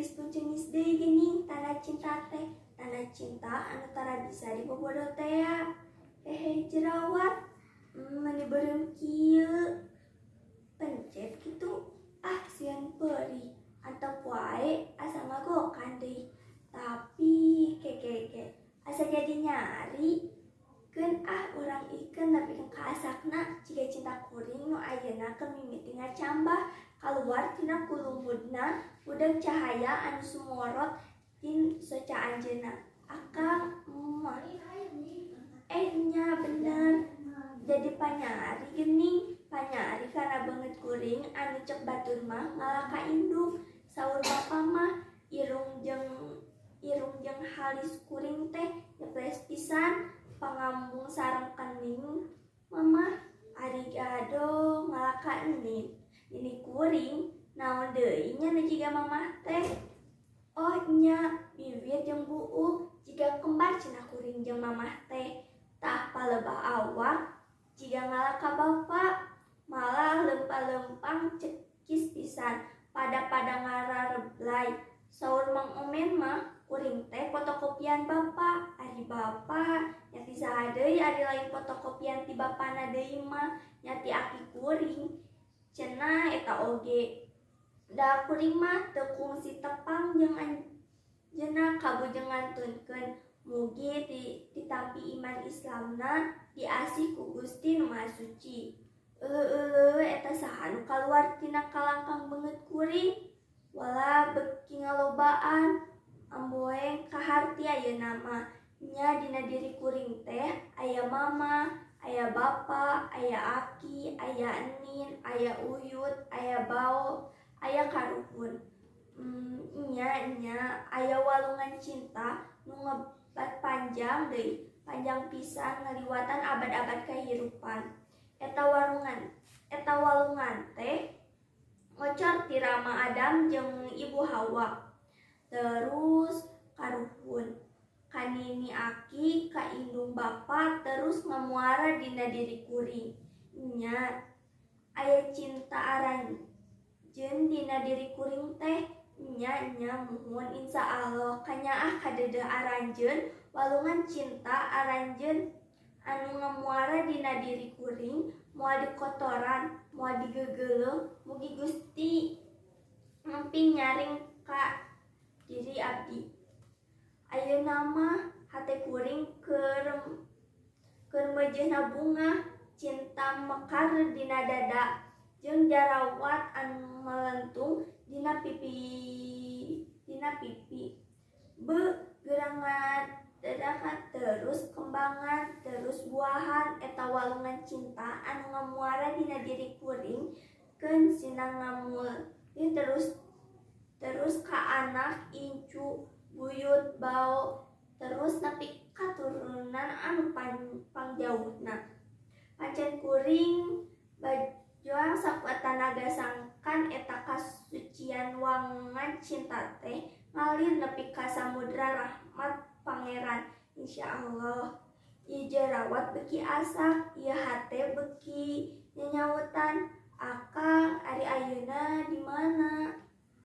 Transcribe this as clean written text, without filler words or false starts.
Geus puncengis deui geuning tanda cinta teh, tanda cinta anu tara bisa dibobodo tea. Hehe, jerawat meni beureum kieu, pencet kitu ah, sieun perih. Antep wae, asa ngagokan deui. Tapi ke ke ke, asa jadi nyari. Keun ah, urang ikeun nepi ka asakna, jiga cinta kuring nu ayeuna keur mimiti ngacambah kaluar tina kulumudna budak cahaya anu sumorot tin soca anjeunna. Akang, emah, eh, nya bener, jadi panyari geuning, panyari kana beungeut kuring anu cek batur mah ngalah ka indung. Saur bapa mah irung jeung halis kuring teh nyeples pisan, pangambung sareng kening mamah. Arigado ngalah ka enin, nini kuring. Naon deui nya nu jiga mamah teh? Oh nya, bibir jeung buuk jiga kembar cenah kuring jeung mamah teh. Tah, palebah awak jiga ngalah ka bapa, malah lempang-lempang cekis pisan, pada-pada ngarareblay. Saur Mang Omen mah kuring teh fotokopian bapa. Ari bapa nya ti saha deui, ari lain fotokopian ti bapana deui mah? Nya ti aki kuring cenah eta oge. Da kuring mah teu kungsi tepang jeung anjeunna kabujeng ngantunkeun. Mugi ditampi iman Islamna, diasih ku Gusti Nu Maha Suci. Euleuh euleuh, eta saha nu kaluar tina kalangkang beungeut kuring? Walah, beuki ngalobaan. Amboeng kaharti ayeuna mah. Nya, dina diri kuring teh aya mama, aya bapa, aya aki, aya enin, aya uyut, aya bao, aya karuhun. Nya nya, aya walungan cinta nu ngebat panjang deui, panjang pisan ngaliwatan abad-abad kahirupan. Eta walungan teh ngocor ti Rama Adam jeung Ibu Hawa, terus karuhun, ka nini aki, ka indung bapa, terus ngamuara dina diri kuring. Nya, aya cinta aranjeun dina diri kuring teh. Nya nya, muhun, insyaallah kanyaah kadeudeuh aranjeun. Walungan cinta aranjeun anu ngamuara dina diri kuring moal dikotoran, moal digegeuleuh. Mugi Gusti ngemping nyaring ka diri abdi. Ayeuna mah hate kuring keur meujeuhna bunga cinta mekar dina dada jeung jarawat anu melentung dina pipi. Beuh, geura ngadadakan, terus kembangan, terus buahan eta walungan cinta anu ngamuara dina diri kuring. Keun sinang ngamul terus terus ka anak, incu, buyut, bao, terus nepi katurunan anu pangjauhna. Pancen kuring bajuang sakuat tanaga sangkan eta kasucian wangan cinta teh ngalir nepi ka samudra rahmat Pangeran, insyaallah. Ieu jerawat beuki asak, ieu hate beuki nyanyawutan. Akang ari ayeuna di mana?